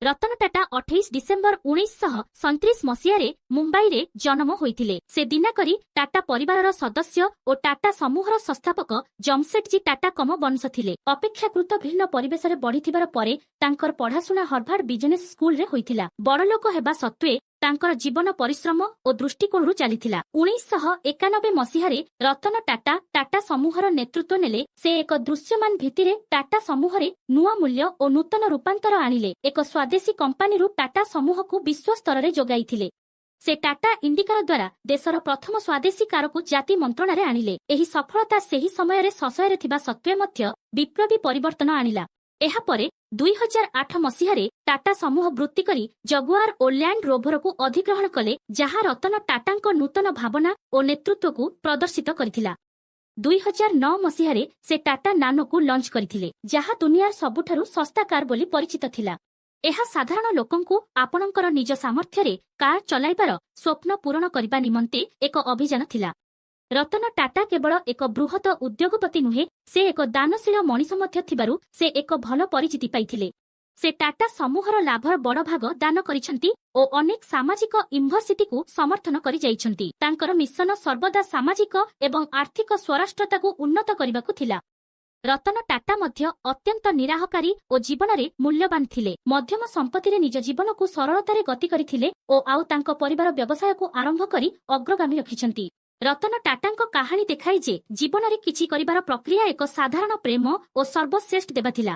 Ratan Tata 28 December 1937 ମସିହାରେ ମୁମ୍ବାଇରେ ଜନ୍ମ ହୋଇଥିଲେ। ସେ ଦିନାକରି ଟାଟା ପରିବାରର ସଦସ୍ୟ ଓ ଟାଟା ସମୂହର ସଂସ୍ଥାପକ ଜମସେଟଜୀ ଟାଟା କମ ବଂଶ ଥିଲେ। ଅପେକ୍ଷାକୃତ ଭିନ୍ନ ପରିବେଶରେ ବଢିଥିବାର ପରେ ତାଙ୍କର ପଢ଼ାଶୁଣା ହର୍ଭାର୍ଡ ବିଜନେସ୍ ସ୍କୁଲରେ ହୋଇଥିଲା। ବଡ଼ଲୋକ ହେବା ସତ୍ତ୍ୱେ ତାଙ୍କର ଜୀବନ ପରିଶ୍ରମ ଓ ଦୃଷ୍ଟିକୋଣରୁ ଚାଲିଥିଲା। 1991 ମସିହାରେ ରତନ ଟାଟା ଟାଟା ସମୂହର ନେତୃତ୍ୱ ନେଲେ। ସେ ଏକ ଦୃଶ୍ୟମାନ ଭିତ୍ତିରେ ଟାଟା ସମୂହରେ ନୂଆ ମୂଲ୍ୟ ଓ ନୂତନ ରୂପାନ୍ତର ଆଣିଲେ। ଏକ ସ୍ୱଦେଶୀ କମ୍ପାନୀରୁ ଟାଟା ସମୂହକୁ ବିଶ୍ୱ ସ୍ତରରେ ଯୋଗାଇଥିଲେ। ସେ ଟାଟା ଇଣ୍ଡିକାର ଦ୍ୱାରା ଦେଶର ପ୍ରଥମ ସ୍ୱଦେଶୀ କାରକୁ ଜାତି ମନ୍ତ୍ରଣାରେ ଆଣିଲେ। ଏହି ସଫଳତା ସେହି ସମୟରେ ସଂଶୟରେ ଥିବା ସତ୍ତ୍ୱେ ମଧ୍ୟ ବିପ୍ଳବୀ ପରିବର୍ତ୍ତନ ଆଣିଲା। ଏହାପରେ 2008 ମସିହାରେ ଟାଟା ସମୂହ ବୃତ୍ତି କରି ଜଗୁଆର ଓ ଲ୍ୟାଣ୍ଡ ରୋଭରକୁ ଅଧିଗ୍ରହଣ କଲେ, ଯାହା ରତନ ଟାଟାଙ୍କ ନୂତନ ଭାବନା ଓ ନେତୃତ୍ୱକୁ ପ୍ରଦର୍ଶିତ କରିଥିଲା। 2009 ମସିହାରେ ସେ ଟାଟା ନାନୋକୁ ଲଞ୍ଚ କରିଥିଲେ, ଯାହା ଦୁନିଆର ସବୁଠାରୁ ଶସ୍ତା କାର ବୋଲି ପରିଚିତ ଥିଲା। ଏହା ସାଧାରଣ ଲୋକଙ୍କୁ ଆପଣଙ୍କର ନିଜ ସାମର୍ଥ୍ୟରେ କାର ଚଲାଇବାର ସ୍ୱପ୍ନ ପୂରଣ କରିବା ନିମନ୍ତେ ଏକ ଅଭିଯାନ ଥିଲା। ରତନ ଟାଟା କେବଳ ଏକ ବୃହତ ଉଦ୍ୟୋଗପତି ନୁହେଁ, ସେ ଏକ ଦାନଶୀଳ ମଣିଷ ମଧ୍ୟ ଥିବାରୁ ସେ ଏକ ଭଲ ପରିଚିତି ପାଇଥିଲେ। ସେ ଟାଟା ସମୂହର ଲାଭର ବଡ଼ ଭାଗ ଦାନ କରିଛନ୍ତି ଓ ଅନେକ ସାମାଜିକ ୟୁନିଭର୍ସିଟିକୁ ସମର୍ଥନ କରିଯାଇଛନ୍ତି। ତାଙ୍କର ମିଶନ ସର୍ବଦା ସାମାଜିକ ଏବଂ ଆର୍ଥିକ ସ୍ୱରାଷ୍ଟ୍ରତାକୁ ଉନ୍ନତ କରିବାକୁ ଥିଲା। ରତନ ଟାଟା ମଧ୍ୟ ଅତ୍ୟନ୍ତ ନିରାହକାରୀ ଓ ଜୀବନରେ ମୂଲ୍ୟବାନ ଥିଲେ। ମଧ୍ୟମ ସମ୍ପତ୍ତିରେ ନିଜ ଜୀବନକୁ ସରଳତାରେ ଗତି କରିଥିଲେ ଓ ଆଉ ତାଙ୍କ ପରିବାର ବ୍ୟବସାୟକୁ ଆରମ୍ଭ କରି ଅଗ୍ରଗାମୀ ରଖିଛନ୍ତି। ରତନ ଟାଟାଙ୍କ କାହାଣୀ ଦେଖାଏ ଯେ ଜୀବନରେ କିଛି କରିବାର ପ୍ରକ୍ରିୟା ଏକ ସାଧାରଣ ପ୍ରେମ ଓ ସର୍ବଶ୍ରେଷ୍ଠ ଦେବା ଥିଲା।